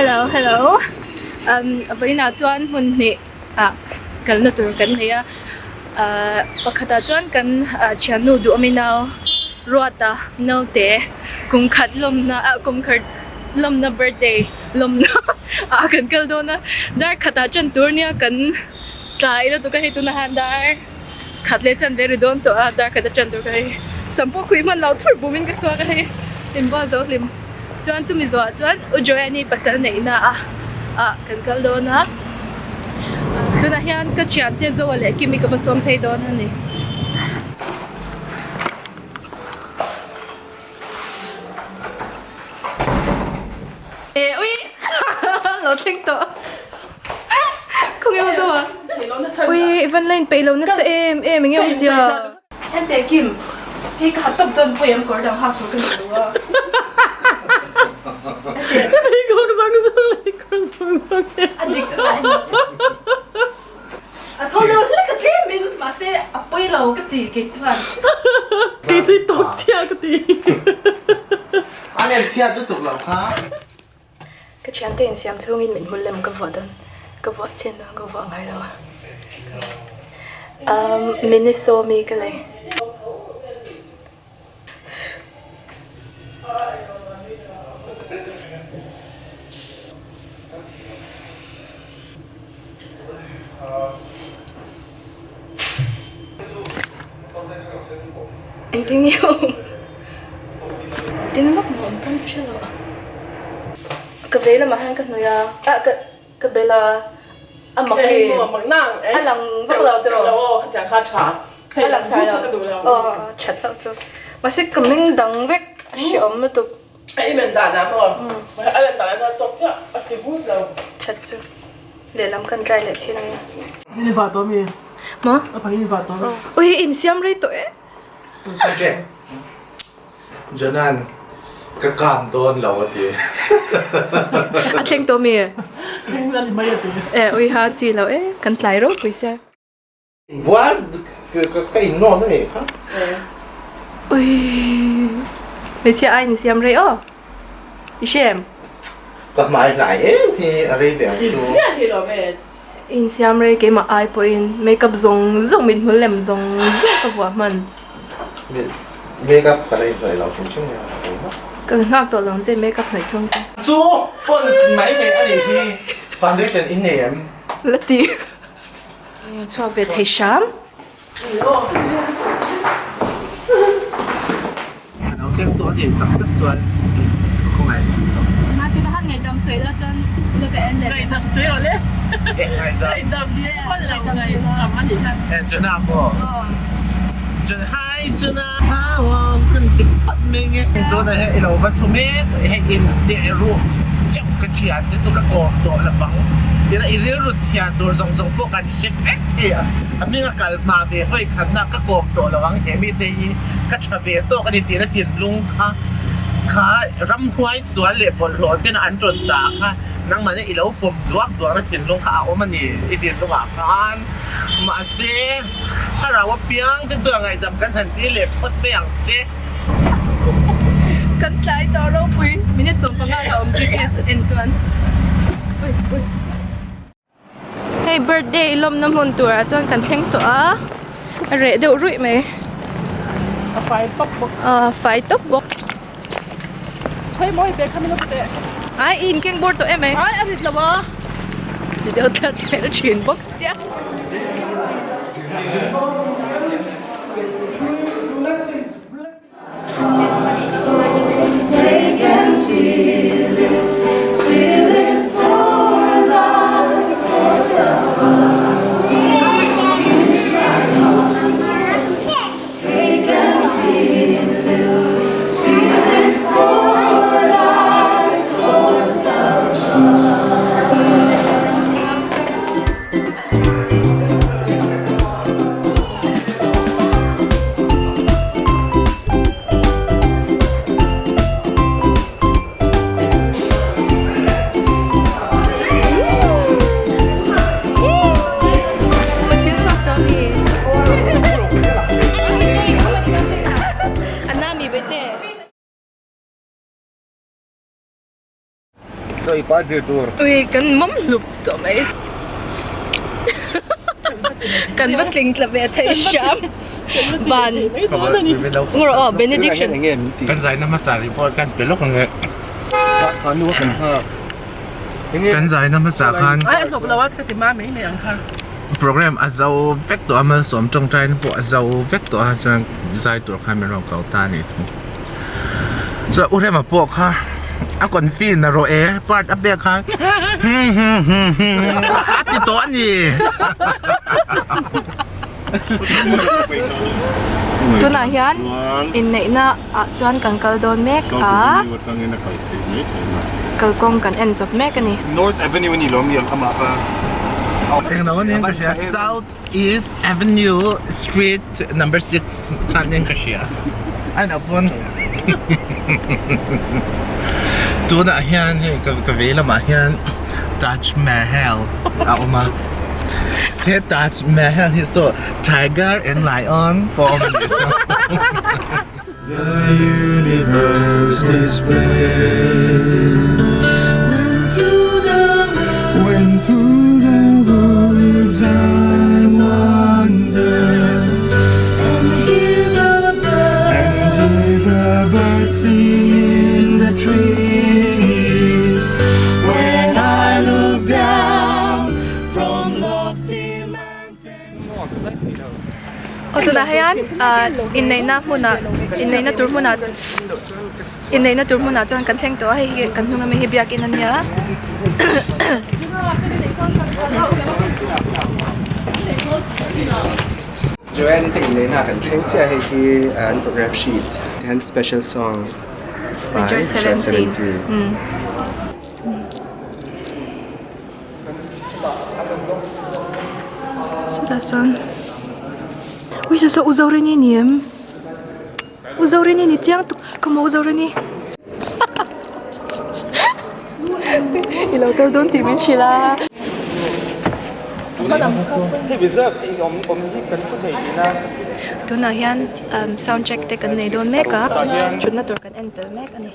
Hello hello umm vawiinah chuan hmun hnih ah kalna tur kan nei a ahh pakhatah chuan kan ah thiannu duhawmi nau Ruata naute kum khat lawmna ah kum khat lawmna birthday lawmna ah kan kal dawn a dar khatah ṭan tur nia kan tlai lutuk a hei tunah hian dar khat leh chanve ri dawn tawh a dar khat a ṭan tur ka hei sam pawh khuih hman loh thur bumin ka chhuak a hei inbual zo hlim. Chuan chumi zawhah chuan U Joanne-i pasal neihna ah ah kan kal dawn a, tunah hian ka thiante Zoa leh Kimi ka va sawm phei dawn a ni. Eh ui lo thleng tawh khawnge maw Zoa ui i van la inpeih lo nasa em em enge awmzia. Ente Kim, hei ka ha tawp dawn pawh em kawr dang hak tur ka ni lo a. Ente. Pheikhawk zawng zawng leh kawr zawng zawng e. A dik tak a ni. A tho lo hlek a tlem in mahse a pawi lo ka ti kei chuan. Kei chu i tawk chhiah ka ti. A len chhiat lutuk lo kha. Ka thiante insiam chhungin mit hmul lem ka vuah dawn, ka vuah chian dawn ka vuah ngai lo a. Umm Miniso mi ka lei. Engtin nge awm? Tin vak maw awm pawn ka hre lo a. Ka vei lamah hian ka hnawih a, ah ka ka bel a, a mak e, a lang vak lo tiraw? A lang sar lo, aw that hlauh chu. Mahse ka meng dang vek a hreawm lutuk. A i men dan ah maw? A lan dan ah chuan tawk chiah a ti vut lo. That chu lehlam kan try leh chin ang. Ni vah tawh mi? Maw? A pahnih ni vah tawh mi? Ui insiam rei tawh e. Jonan ka kam dawn lo a ti. A thleng tawh mi? Thleng la ni mai a ti. E ui ha chi lo e kan tlai ropui sia. Bual ka in nawn a nih kha. Ui hmeichhia ai ni siam rei aw. I hre em? Ka hmai hlai em hi a rei ve ang chu. Ziah hi lo ve. In siam rei keimah ai pawhin makeup zawng zawng mithmul lem zawng zawng ka vuah hman. Makeup ka la inhnawih lo hrim hrim nia. Ka nghak tawh lo ang che makeup hnawih chhung chu. Chu pawns mai mai a nih hi foundation in nei em? La ti. Chhuak ve thei hram. Lo thleng tawh a nih tak tak chuan ka khawngaih hlawm tawh. Ma tuna han ngaihdam sawi la chuan lo ka en leh. Ngaihdam sawi rawh le. Ngaihdam. Ngaihdam dil a nih kha. Jona maw? Jona hi Jona how kan ti phawt mai nge. Tunah hian i lo va thu mek hei inziah ruh chauh ka thian te chu ka kawm tawh lovang. Tina i rilru chhia tur zawng zawng pawh kan hre vek thei a. A hming a kal hma ve hawi khatna ka kawm tawh lo ang he mite hi ka tha ve tawk a ni tihna thinlung kha kha ramhuai sual leh bawlhhlawh ten an rawn dah kha nangmahni i lo pawm duak duakna thinlung kha a awm a ni i thinlungah khan mahse thlarau apiang te chuan ngaihdam kan han ti leh phawt mai ang che. Kan tlai tawh ropui minute 15 a awm GPS en chuan ui ui. Hei birthday lawmna hmun turah chuan kan thleng tawh a, a reh deuh ruih mai. A fai tawp bawk. A fai tawp bawk. Khawi mawi ve kha min lo pe. Ai i inkeng bawr tawh em ai. Ai a rit lo a. Ti deuh tlat fel thin bawk sia. Chaw i pa zir tur. Ui kan mawm hlup tawh mai. Kan va tling tla ve thei hram. Van Ngawr aw benediction. Kan zaina hmasa report kan pe lawk ang e. Kan zaina hmasa khan program a zo vek tawh a malsawm tawngtai na pawh a zo vek tawh a chuan zai tur khan min rawn ko ta a nih chu. Chuan u Rema pawh kha a confi na rawh e part a pek khan hmm hmm hmm hmm a ti tawh a ni. Tunah hian inneihna ah chuan kan kal dawn mek a, kalkawng kan en chawp mek a ni. North Avenue a ni lo mi ang amah kha. Englo a nia ka hria South East Avenue Street number 6 kha nia ka hria a nih pawn tunah hian hei ka vei lamah hian Taj Mahal a awm a. He Taj Mahal hi saw Tiger and Lion pawh awm a nih saw. The universe displays When through the woods I wander And hear the birds sing in the trees When I look down from lofty mountains Aw tunah hian ah inneihna hmunah inneihna tur hmunah inneihna tur hmunah chuan kan thleng tawh a hei hi kan hnung ami hi biakin a nia. Joanne te inneihna kan thleng chiah hei hi an program sheet and special songs by Rejoice 17. Sawtah chuan ui saw saw u Zorini ni em u Zorini ni chiang tuk ka maw u Zorini i lo kal dawn tih min hrilh a. Tunah hian sound check te kan nei dawn mek a thutna tur kan en fel mek a ni.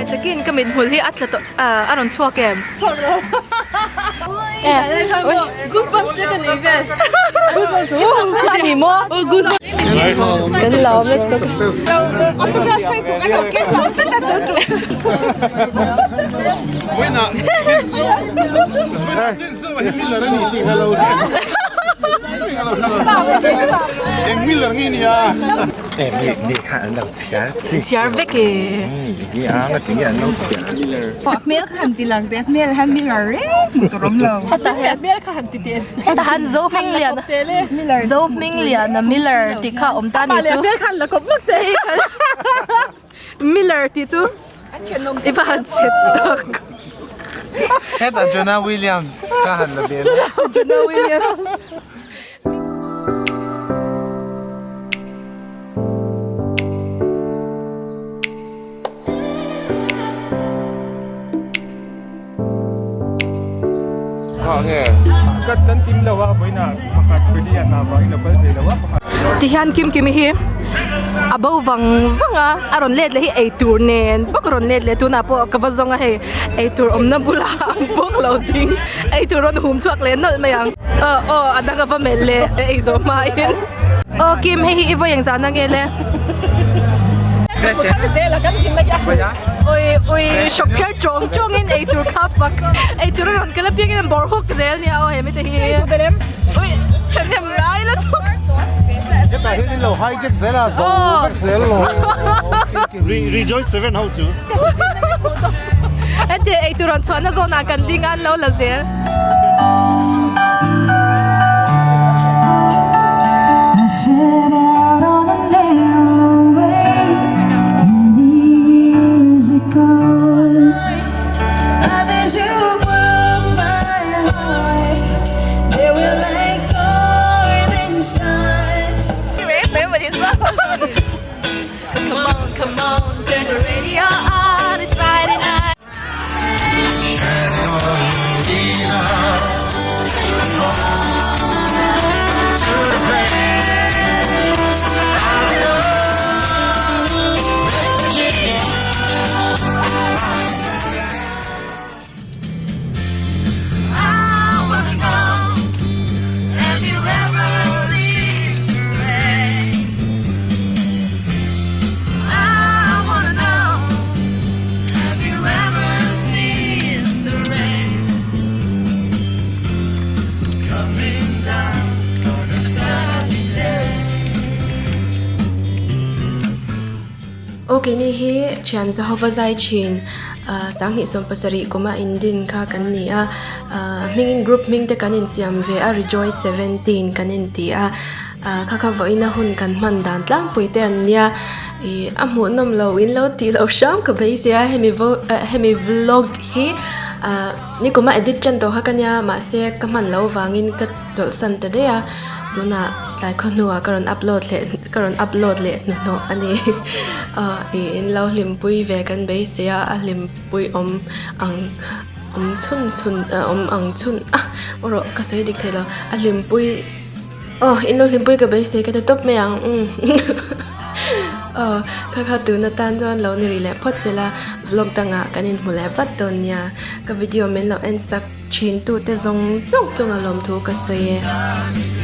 Takin ka mithmul hi a tla tawh a rawn chhuak em? Chhuak lo. Goosebumps te ka nei vel. Goosebumps. A ni maw? Kan lawm lutuk. Autograph sign tuk a lo ken lo tlat a tu. Chhiar vek e. Heta han Zohmingliana Zohmingliana Miller tih kha awm ta ni chu. Miller tih chu i va han chhe tak. Hetah Jonah Williams ka han la ve. Jonah Williams. Tihian Kim Kimi hi a bo vang vang a, a rawn let leh hi eitur nen bawk a rawn let leh tunah pawh ka va zawng a hei eitur awmna bulah ang bawk lo ding eitur rawn hum chhuak leh nawlh mai ang aw aw a dang a va melh leh ei zawh hmain aw Kim hei hi i vawi engzah na nge le. Ui ui hrawk phiar tawng tawng in eitur kha fak eitur a rawn kal apiang in an bawr huk zel nia aw he mite hi ui thahnem ngai la chuk Hetah hian in lo hijack zel a zo vek zel lo Rejoice 7 ho chu Heti eitur rawn chhuahna zawnah kan ding a an lo la zel. Aw keini hi thian Jehova zai thin ah sanghnih 70 kuma indin kha kan ni a ah hmingin group hming te kan insiam ve a rejoice 17 kan inti a. Ah kha kha vawiina hun kan hman dan tlangpui te an nia ih a hmuh nawm lo in lo tih loh hram ka beisei a hemi vo eh hemi vlog hi ah nikuma edit tan tawh kha ka nia mahse ka hman loh avangin ka chawlhsan ta daih a tunah tlai khaw hnuah ka rawn upload leh ka rawn upload leh hnuhnawh a ni ah ih in lo hlimpui ve kan beisei a a hlimpui awm ang awm chhun chhun ah awm ang chhun ah aw rawh ka sawi dik theilo a hlimpui. Aw in lo hlimpui ka beisei ka ti tawp mai ang umm aw kha kha tun atan chuan lo ni rih leh phawt se la vlog dangah kan inhmu leh vat dawn nia ka video min lo en sak thin tute zawng zawng chunga lawmthu ka sawi e.